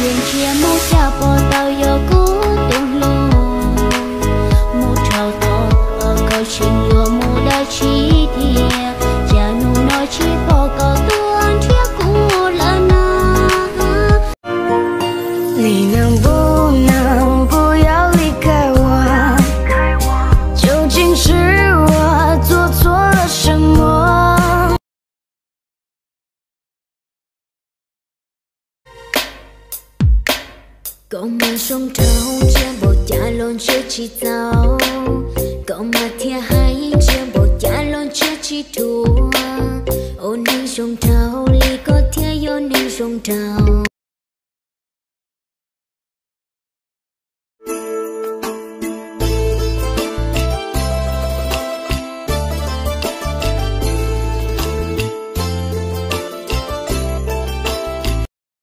Ces ntsia mus cas pom tau yog kuv tus hlub, mus dhau tod koj tseem yuav mus dab tsi thiab? Cas hnub no tsis pom koj tuaj nrhiav kuv lawm na? 你能不能不要离开我？究竟是我做错了什么？ Koj mas zoo nraug ntsia npaum cas los ntsia tsis txaus, koj mas thiaj hais ntsia npaum cas los ntsia tsis dhuav. Ua neeg zoo nraug li koj thiaj yog neeg zoo nraug.